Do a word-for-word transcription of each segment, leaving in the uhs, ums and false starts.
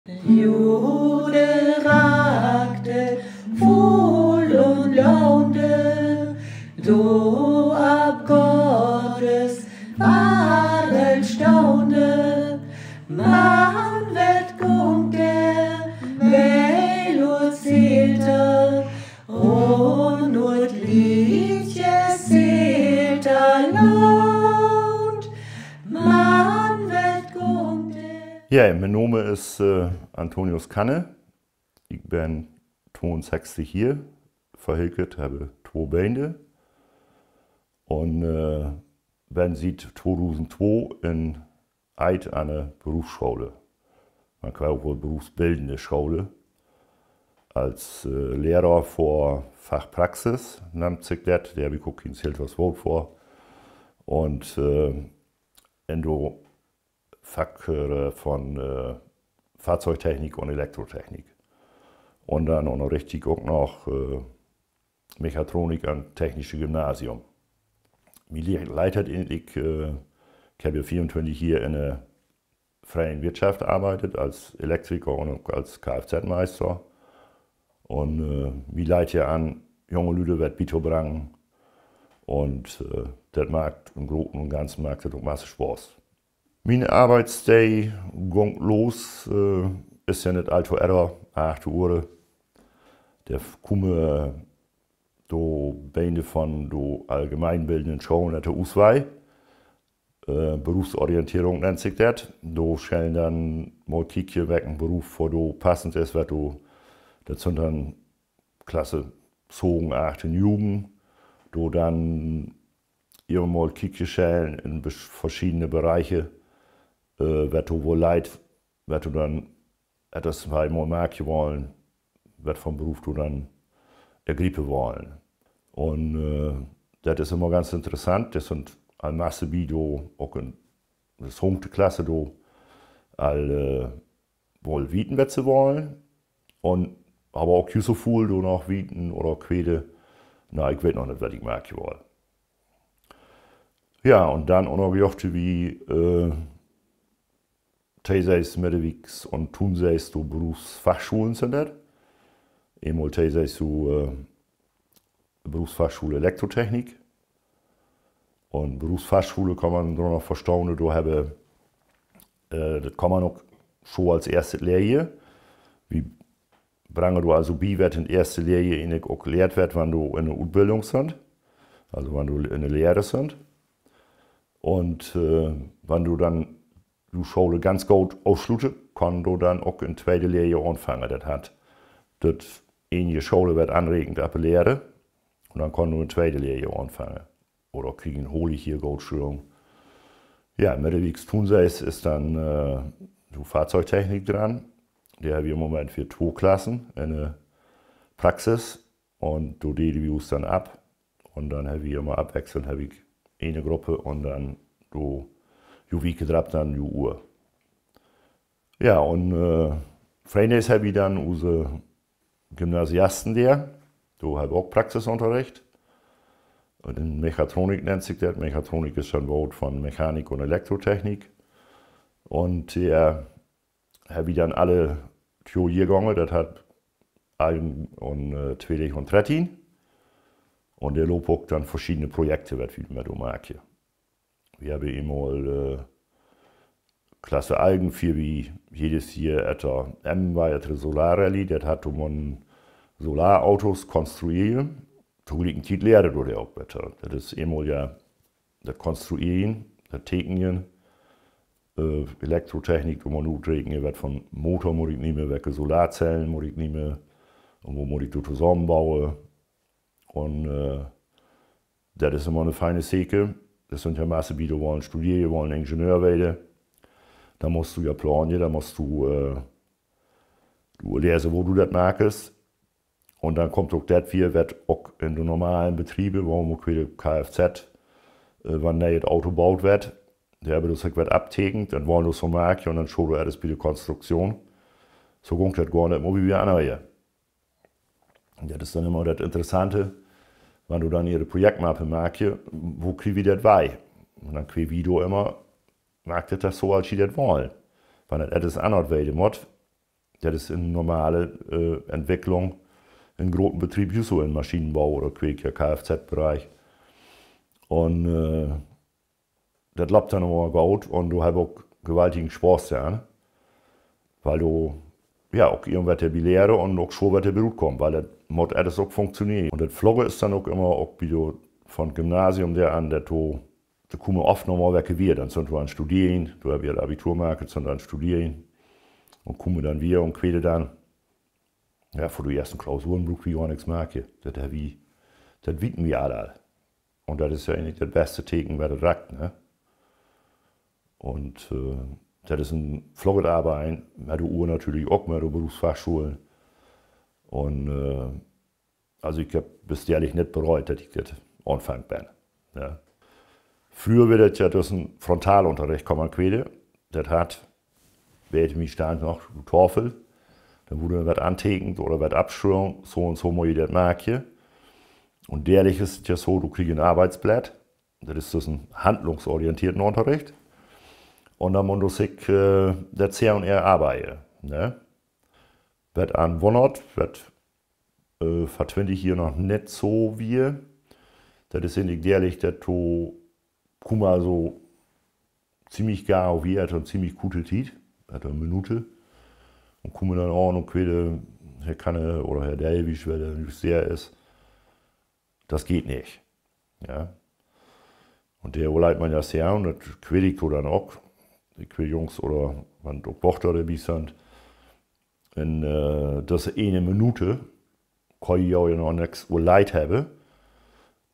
Jude rakte vull un launde, do ab Gottes Ward staunde, man wet gung der Welt Zielter, un ut Liedjes Zielter Land, man wet gung der. Ja, mien Nome is, äh, Antonius Kanne. Ik ben tweeunsechstig Johr, verhilket, hebbe twee Beende. Un, äh, ben siet tweedusendtwei in Eid an de Berufsschool. Man kann ok woll berufsbildende School. Als, äh, Lehrer för Fachpraxis, nöömt sik dat. Dor hebb ik ok kien selfständiget Woort för. Un, äh, in de Fach, äh, von, äh, Fahrzeugtechnik un Elektrotechnik. Un dann unnerricht ik ok noch, äh, Mechatronik an technische Gymnasium. Mien Le-, Leittiet egentlich, äh, ik hebb jo veeruntwintig Johr in de freie Wirtschaft gearbeidt, als Elektriker un ok als K F Z-Meister. Un, äh, mien Leittiet an, junge Lüde wat bitobringe. Un, äh, dat maakt, im Groten un Ganzen maakt dat ok masse Spaß. Mien Arbeitsdag gong los, äh, is jo nit allto ehr, acht Uhr. Dor kumme, äh, de Beende von de allgemeinbildende School, de Uswei, äh, Berufsorientierung nennt sik dat. Do schellen dann mol kieke, welken Beruf för de passend is, wat de, dat sünd dann Klasse söven, acht un nägen, do dann immer mol kieke schellen in bes-, verschiedene Bereiche, äh, wat de woll leit, wat de dann etwas mol make wollen, wat von Beruf de dann ergriepe wollen. Un, äh, dat is immer ganz interessant. Dor sünd al masse bi, de ok in de sövte Klasse, de al, äh, woll wiete, wat se wollen. Un, aber ok jüst so völ, de noch wiete oder quede: Na, ik weet noch nit, wat ik make woll. Ja, un dann unnerrichte wi, äh, Teesees, Meddewieks un Tunsees, de Berufsfachscholen sünd dat. Eemol Teesees, de, äh, Berufsfachschule Elektrotechnik. Un Berufsfachschule kann man dor noch verstahn, dor hebbe, äh, dat kann man ok scho als eerste Lehrjohr. Wi bringe dor also bi, wat in eerste Lehrjohr egentlich ok lehrt ward, wann de in de Utbildung sünd. Also wann de in de Lehre sünd. Un, äh, wann de dann de School ganz goot aufschlute, kann de dann ok in tweede Lehrjohr anfange. Dat hett, dat eenje School werd anrekent, appelliere. Un dann kann de in tweede Lehrjohr anfange. Oder kriege en holige Gootschrievung. Ja, Meddewieks, Tunsees is dann, äh, de Fahrzeugtechnik dran. Dor hebbe wi im Moment för twee Klassen in de Praxis. Un dor dele wi us dann af. Un dann hebbe wi immer afwesselnd, hebb ik eene Gruppe un dann de, de Wieke draap dann de Uhr. Ja, un, äh, Freidags hebbe wi dann use Gymnasiasten dor. De hebbe ok Praxisunnerricht. Un in Mechatronik nennt sik dat. Mechatronik is schon Woort von Mechanik un Elektrotechnik. Un, äh, hebbe wi dann alle twee Johrgänge, dat hett ein un, äh, tweeundertig un drettien. Un dor lope ok dann verschiedene Projekte, wat wi mit make. Wi hebbe eemol, äh, Klasse ein fier wi jedes Johr etter M, ward etter Solarrallye, dat hett, do man Solarautos konstruiere. To glieke Tied lehre dor de ok beter. Dat is eemol ja dat Konstruiere, dat Tekene, äh, Elektrotechnik, wo man utrekene, wat von Motor mutt ik nemme, welke Solarzelle mutt ik nemme un wo mutt ik de tosamenbaue. Un, äh, dat is immer ne feine Sake. Dat sünd ja masse bi, de wollen studiere, de wollen Ingenieur weede. Dann musst du ja plane, dann musst du, äh, du lese, wo du dat makst. Un dann kummt ok dat wier, wat ok in de normale Betriebe, wo man ok wier K F Z, äh, wann nee'et Auto baut werd, de hebbe dus ok wat aftekent, dat wollen de so make un dann schall dat alles bi de Konstruktion. So gung dat gor nit, mol wie annere. Dat is dann immer dat Interessante, wann du dann ehre Projektmappe maakst, wo krie wie dat wei? Un dann krie wie do immer, maakt dat so, als wie dat wollen. Wann dat alles anners weede mutt, Dat is en normale, äh, Entwicklung in groten Betrieb, just so in Maschinenbau oder Kweek-, K F Z-Bereich. Un, äh, dat löppt dann immer goot un do hebb ik ok gewaltigen Spaß an. Weil do, ja, ok irgendwat debi liere un ok scho wat debi rutkumme, weil dat mott alles ok funktionere. Un dat Flogge is dann ok immer, ok bi do von Gymnasium der an, dat do, do kumme oft noch mal welke wier. Dann sünd do an Studieren, do hebb ik Abitur maakt, sünd an Studieren. Un kumme dann wier un quede dann. Ja, vör de eerste Klausuren bruuk wi gor nix make. Dat hebb wi, dat weten wi all. Un dat is ja egentlich dat beste Teken, wat dat rakt, ne? Un, äh, dat is en flogget Arbeiden, mit de Uhr natürlich ok, mit de Berufsfachscholen. Un, äh, also ik hebb bis dälich nit bereut, dat ik dat aunfangen ben, ne? Fröher wier dat ja dus en Frontalunterricht, kaun man quede. Dat hat, weet ik, mi stand noch op de Tafel. Dann wurd wat antekent oder wat afschreven, so un so mott ji dat make. Un dälich is et ja so, du kriggst en Arbeitsblatt. Dat is dus en handlungsorientierten Unterricht. Un dann mott du sik, äh, dat C und R arbeide, ne? Wat an wunnert, wat, äh, vör twintig Johr noch nit so wier. Dat is egentlich dälich, dat du, kumme also ziemlich gau wier, en ziemlich kute Tiet, also en Minute. Un kumme dann aun un quede, Herr Kanne oder Herr Davies, wer de Justeer is, dat geiht nit. Ja. Un de överleit man ja sehr, un dat qued ik do dann ok. Ik qued Jungs oder wan ok Bochter debi sünd. In, äh, disse ene Minute kaun ji jo noch nix överleit hebbe,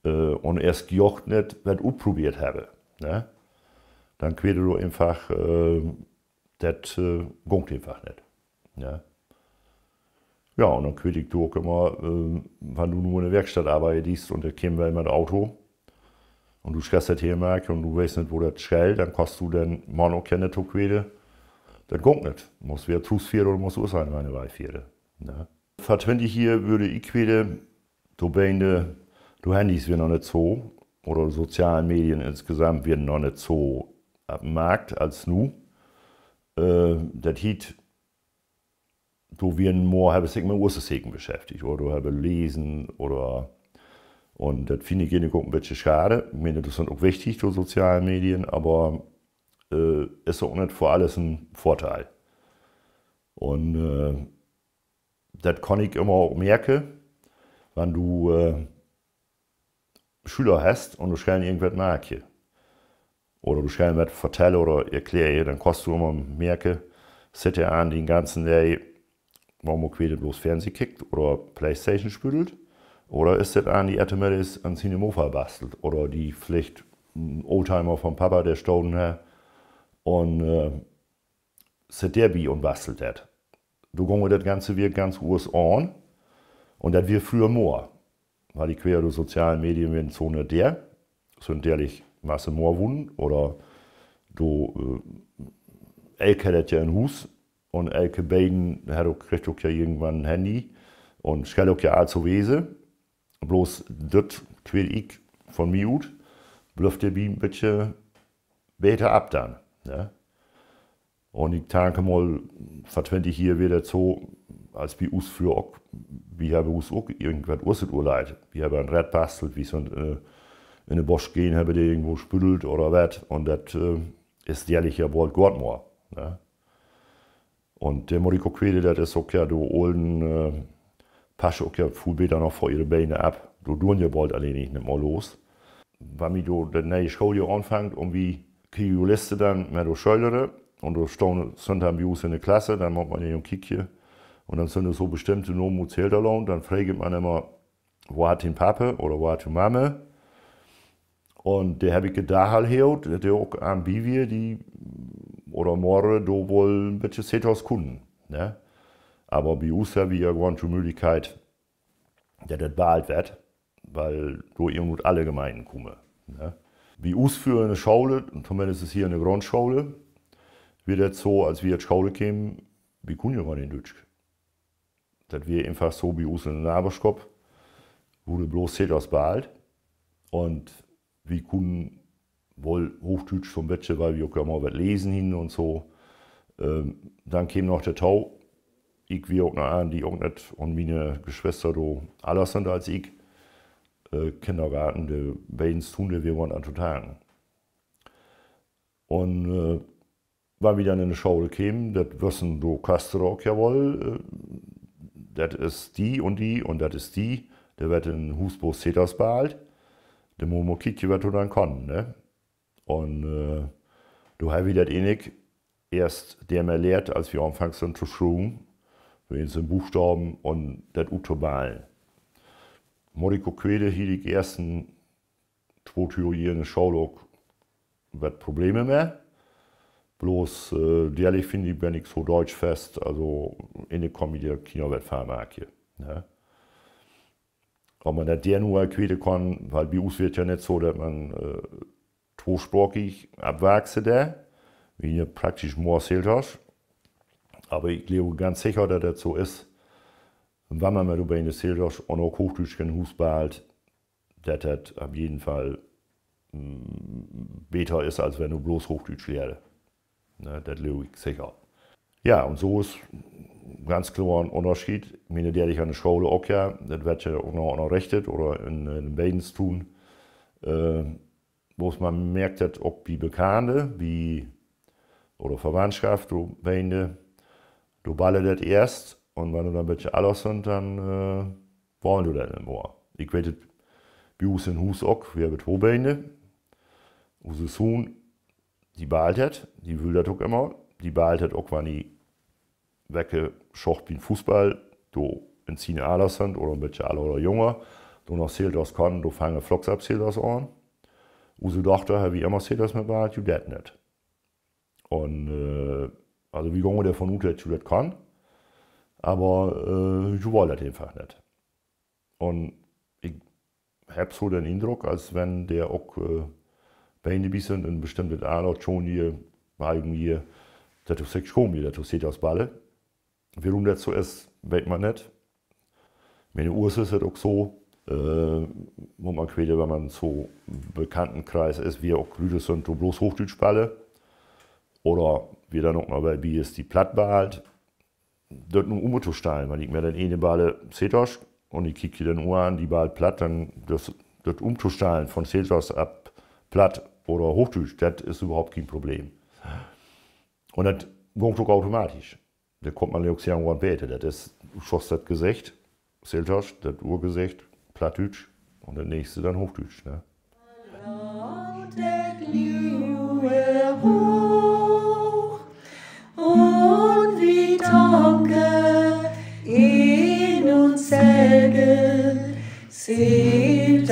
äh, un eerst jocht nit wat utprobeert hebbe, ne? Dann quede du eenfach, äh, dat, äh, gunk eenfach nit, ne? Ja, un dann qued ik do ok immer, äh, wan du nu in de Werkstatt arbeide deist un do keem well mit Auto un du schast dat hie make un du weetst nit, wo dat schellt, dann kaust du den Mann ok nit toquede. Dat gunk nit. Musst weer trus fiere oder musst us eine Weile fiere, ne? Vör twintig Johr wöör ik quede, do beide, do Handys wieren noch nit so, oder soziale Medien insgesamt wieren noch nit so op de Markt als nu. Äh, dat hiet, do wieren mehr, hebbe sik mit Uhrsteken beschäftigt, oder do hebbe lesen, oder, un dat finn ik egentlich ok en bätche schade. Ik meen, dat is dann ok wichtig, de soziale Medien, aber, äh, is ok nit för alles en Vördeil. Un, äh, dat kaun ik immer ok merke, wan du, äh, Schüler hest un du schellst irgendwat make. Oder du schellst wat vertelle oder erkläre, dann kaust du immer merke, sitt dä an den ganzen Dag, warum ok wieder bloß Fernseh kickt oder Playstation spöölt, oder is dat an, de etemeris an siene Mofa bastelt oder de villicht en Oldtimer von Papa, dä stahn hett, un, äh, sitt dä bi un bastelt dat. Do gung dat ganze Wirk ganz uers aun. Un dat wier fröher moa. Wiel ik weer, de soziale Medien wieren so nit dä. Sünd dälich masse moa wunnen. Oder do, äh, elk hett dat ja in Huus. Un elke beiden hett ok, kriggt ok ja irgendwann en Handy. Un schall ok ja alsu wese. Bloß dat, quäl ik von mi ut, blifft dä bi en bätje bäter af dann, ne? Un ik dank mol, vör twintig Johr wier dat so, als bi us fröher ok, wi hebbe us ok irgendwat Uerset urleit. Wi hebbe en Rad bastelt, wi sünd, äh, in de Bosch gahn, hebbe dä irgendwo spüddelt oder wat. Un dat, äh, is dälich ja bold gor nit moa, ne? Un dä Muriko Quede, dat is ok ja, de Olen, äh, passe ok ja vull bäter noch vör ehre Beine af. Do duun ja bold alleen nit mol los. Wann wi do dat neeje Schooljohr aunfangt un wi kriege Liste dann mit de Schölere un do stahn, sünd dann bi us in de Klasse, dann mutt man ja kieke. Un dann sünd do so bestimmte Nomen ut Zelterland, dann froget man immer, wo hett dien Pape oder wo hett dien Mame? Un dä hebb ik de Dag al heurt, dat dä ok an bi wier, de, oder morge, do woll en bätje Zetos kunnen, ne? Aver bi us hebbe wi ja gewoen de Möglichkeit, dat dat bald weed, wiel do irgendwo alle Gemeinde kumme, ne? Bi us fröher in de Schaule, tominnst hie in de Grundschaule, wier dat so, als wi ut Schaule kemen, wi kunne ja gar nit Düütsch. Dat wier eenfach so, bi us in de Naberschop wurre bloß Zetos balt. Un wi kunne woll Hoochdüütsch so en bätje, wiel wi ok ja mol wat lese hin un so. Ähm, dann keem noch de Tau, ik wia ok noch an, die ok net, un miene Geschwister, do anders sind als ik, äh, Kindergarten, de Bensens, de wia gor net an to tanken. Un, äh, wann wi dann in de Schaule kemen, dat wössen de Kasterock ja woll, äh, dat is die un die un dat is die, de wett in Huusboos Seters balt, de Momo Kietje, wat do dann kann, ne? Un, äh, do hab wi dat enig eerst der mehr lehrt, als wi anfangs sind to schruven, wens de Buchstaven un dat uttoballen. Mott ik ok quede, hiel ik eersten twoe Theorie in de Schaul ok wat Probleme mehr. Bloß, äh, dädlich finn ik, bin ik so deutschfest, also in de Kombi der Kino wat Farmarkje, ne? Ob man dat der nu al quede kann, weil bi us wia dat ja net so, dat man, äh, twosprakig abwakse dä. Wi praktisch moa Seeltersch. Aber ik gleew ganz secher, dat dat so is, wann man mit de Bein Seeltersch un ok Hoochdüütsch in Huus balt, dat dat op jeden Fall, mm, beter is, als wenn du bloß Hoochdüütsch lehrde. Ne, dat gleew ik secher. Ja, un so is ganz kloor en Unnerschied. Ik meen, dat deet ik an de Schaule ok, ja. Dat wett ja ok noch unnerrichtet oder in, in Bensens. Äh, wo man merkt, dat ok bi Bekannde, bi, oder Verwandtschaft, do Beinde, do balle dat eerst, un wann de dann en bitsje aller sind, dann, äh, wolle de dat net moa. Ik weet et bi us in Huus ok, wi hebbe twoe Beinde. Use Sohn, die balt et, die will dat ok immer, die balt et ok, wann die wecke schocht bi'n Fußball, do in siene Aller sind, oder en bitsje aller oder junger, do noch Seeltersch kann, do fange flocks ab Seeltersch an. Use Dochter hab wi immer Seeltersch mit balt, ju dat net. Un, äh, also wi gonge dervon ut, dat ju dat kann. Aber, äh, ju woll dat eenfach net. Un ik hab so den Indruck, als wenn der ok, äh, Beinde bi sind in bestimmtet Aller, schon hier, halven hier, dat du sik schon hier, dat du Seeltersch balle. Woröm dat so is, weet man net. Miene Urs is et ok so, äh, wo man quede, wann man so Bekanntenkreis is, wi ok Lüde sind, do bloß Hoochdüütsch balle. Oder wi dann ok noch, weil bi is, die Platt balt. Dat nu umtostellen, wann ik mer dann ene balle Seeltersch un ik kiek die dann an, die balt Platt, dann dat, dat umtostellen von Seeltersch ab Platt oder Hoochdüütsch, dat is üvverhaupt keen Problem. Un dat gönnt ok automatisch. Do kummt man ok sehr gut weiter. Dat is, du hest dat Gesecht, Seeltersch, dat Urgesecht, Plattdüütsch, un dat nächste dann Hoochdüütsch, ne? Laat et Lied hooch un wi danke in uns Segel, Seelterland.